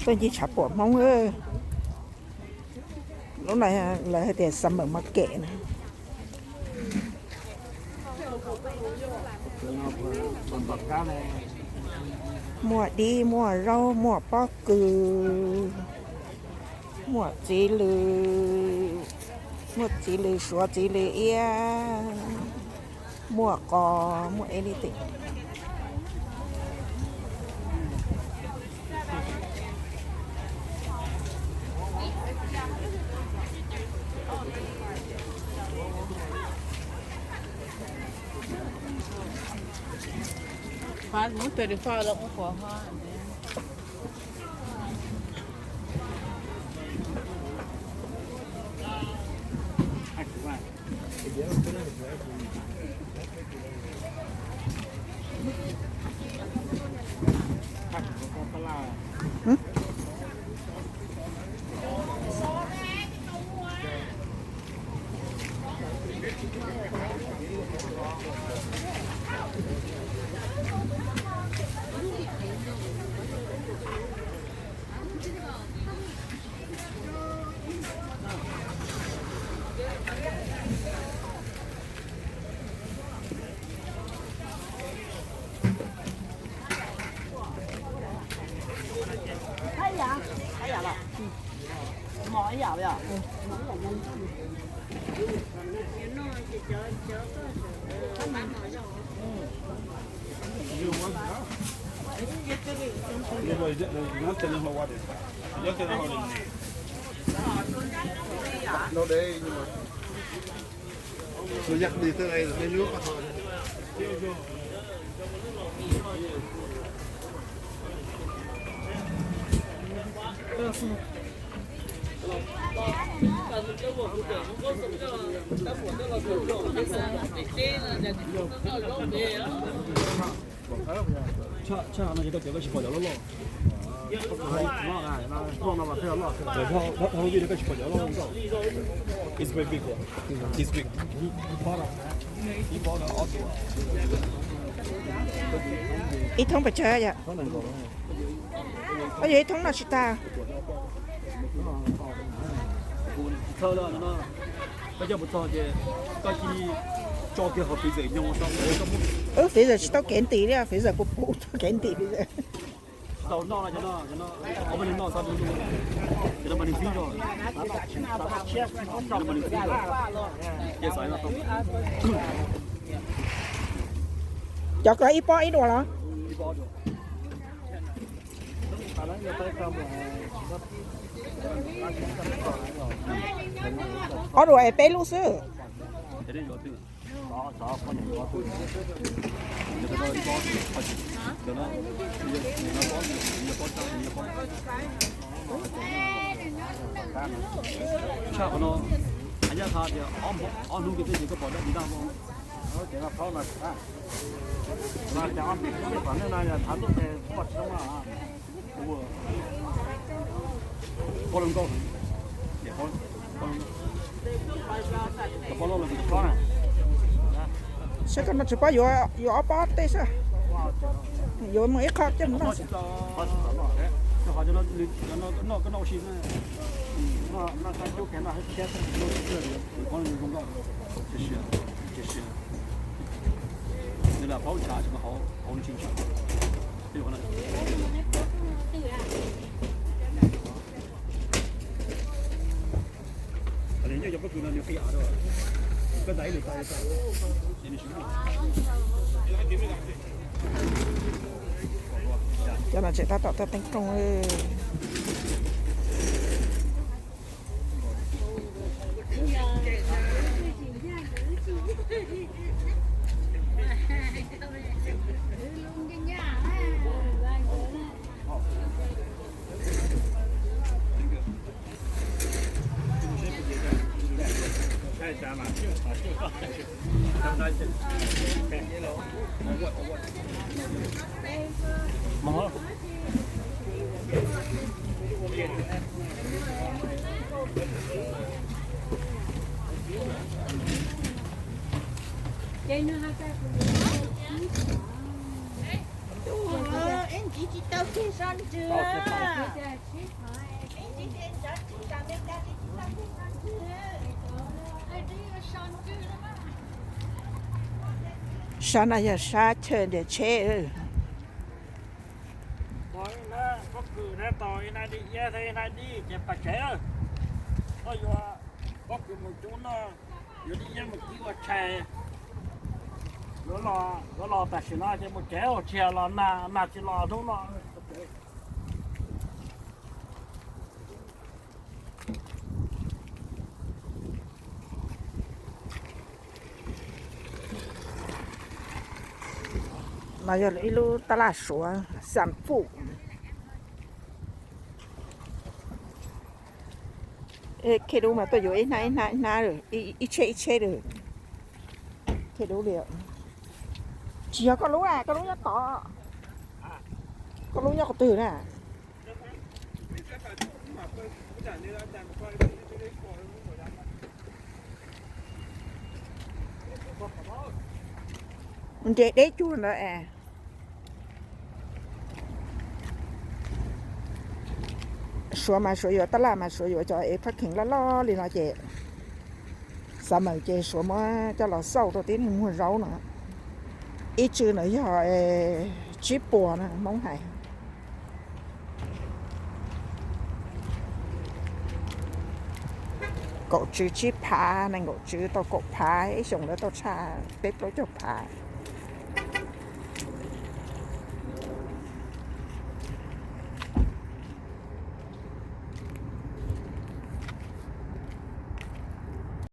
Tuaj ncig tshav puam Hmoob. Lub no lawv hais tias summer market na. Muaj dib, muaj zaub, muaj pob kws, muaj txiv lws, muaj txiv lws suav, txiv lws iab, muaj qos, muaj anything. Tshaj no ces koj cov koj tsis pom cov loj loj. Hauv video koj tsis pom cov loj loj nkauj. It's very big. It's big. Ib thoob pes tsawg yom? Koj yog ib thoob no tsis tag. Koj coj mus txog ces koj cia li tso kiag hauv freezer nyob. Wb freezer tsis tau kev ntim li, freezer puv puv tau kev ntim freezer. Cov ko ib pob ib duas los? Ob duas es peb lub xwb. Tshaj qhov no, hais tias ob hnub kiag tej ces koj pom dab tsi ntag. Saib koj no tsis paub yuav, yuav ob pob tej xwb. Yuav mus ib qho coj mus noj xwb. Cov no tseem tab tom tuaj teeb rooj. Sab no yog sab chaw ntiav tsheb. Pob kws na tau ib nab dib iab thiab ib nab dib ces pas tsev lawm. Koj yuav pob kws mus cub noj, yuav dib iab mus kib ua tshais. Yuav los tam sim no ces mus tsev, tsis los nag, nag tsis los hnub no. No yog ib lub tab laj Suav Xam Fuj. Khej dub mas tuaj yuav ib hnab ib hnab ib hnab, ib tsheb ib tsheb lawm. Khej dub li. Tsis yog koj lub, koj lub nyob tod. Koj lub nyob qhov twg na? Nres deb cuag ntawd es. Suav mas Suav yuav tab laj mas Suav yuav cov es parking loj loj li no ces xav mas ces Suav muab coj los xauj rau tib neeg muag zaub no. Ib tsw ntawd yog tsib puas na, Hmoob hais. Kaum tsw tsib phav, nees nkaum tsw tau kaum phav, ib xyoos ntawd tau tshaj peb plaub caug phav.